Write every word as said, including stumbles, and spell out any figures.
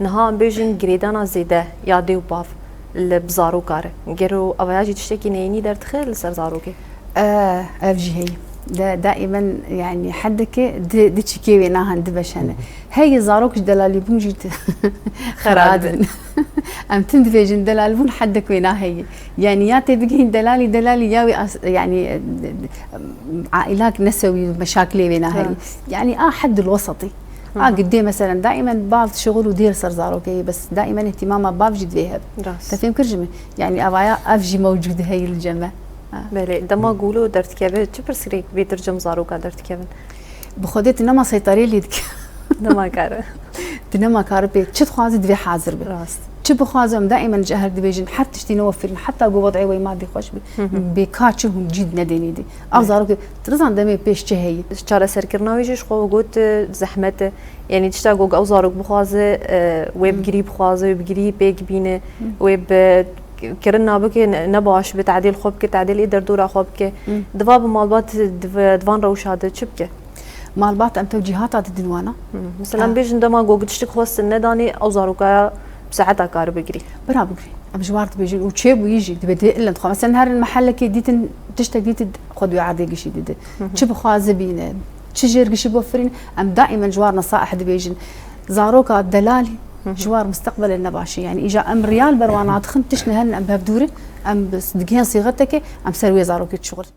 Niha em bêjin girêdana zêde ya dê û bav li bi zaroka re. Gero avaya jî tiştekî neyînî derdixe li ser zarokê? E, ev jî heye. De, daimen yani hedekê di, di çîkê wê nahan di beş hene. Heye zarok ji delalîbûn jî xera dibin. Em tim dibêjin delalbûn hedek wê naheye. Yani ya tê bigihîn delalî, delalî ya wê as- yani e, aîlak nesewî meşakilê wê naheye. Yani a heddil wesatî. A gidê meselen daimen bav şixul û dêr ser zarokê ye, bes daimen ihtimama bav jî divê hebe. Te fêm kir ji min? Yani avaya ev jî mewcûd heye li cem me. Belê, dema golo derdikeve çi pirsgirêk bêtir cem zaroka derdikevin? Bi xwedê tu nema seytarê lê dike. Nema kare. Tu nema kare pê çi dixwaze divê hazir be. Rast. Çi bixwaze em daimen ji ehl dibêjin her tiştî ne wefirîn, heta ku wed'ê wê madî xweş be. Bê ka çi hûn cîd nedênî dî. Ev zarokê tu dizan demê pêş çi heye. Çareserkirina wê jî ji xwe got zehmet e. Yani tişta ku ew zarok bixwaze, e, wê bi girî bixwaze, wê bi girî pêk bîne, wê bi kirina bike ne- ne baş be, tedîl xwe bike, tedîl ê derdora xwe bike. Diva bi malbat div- divan rewşa de çi bike? Malbat em tewcîhata didin wana. Mesela bêjin dema ku tiştik xwestin nedanê, ew zarokaya bi saeta kar bigirî. Bira bigirî. Em ji war dibêjin û çêbûyî jî dibe divê ilin dixwe. Mesela herin mehellekê dîtin tiştek dîtin xwe duyardê gişî didi. Çi bixwaze bîne, çi jêr gişî bo firîn, em daimen ji war nesaih dibêjin. Zaroka delalî ji war mustaqbelê ne baş e. Yani îja em riyal ber wan nadixin, tişt ne herin em bi hev dûr in, em bi- digihên sîxeteke, em ser wê zarokê dişixulin.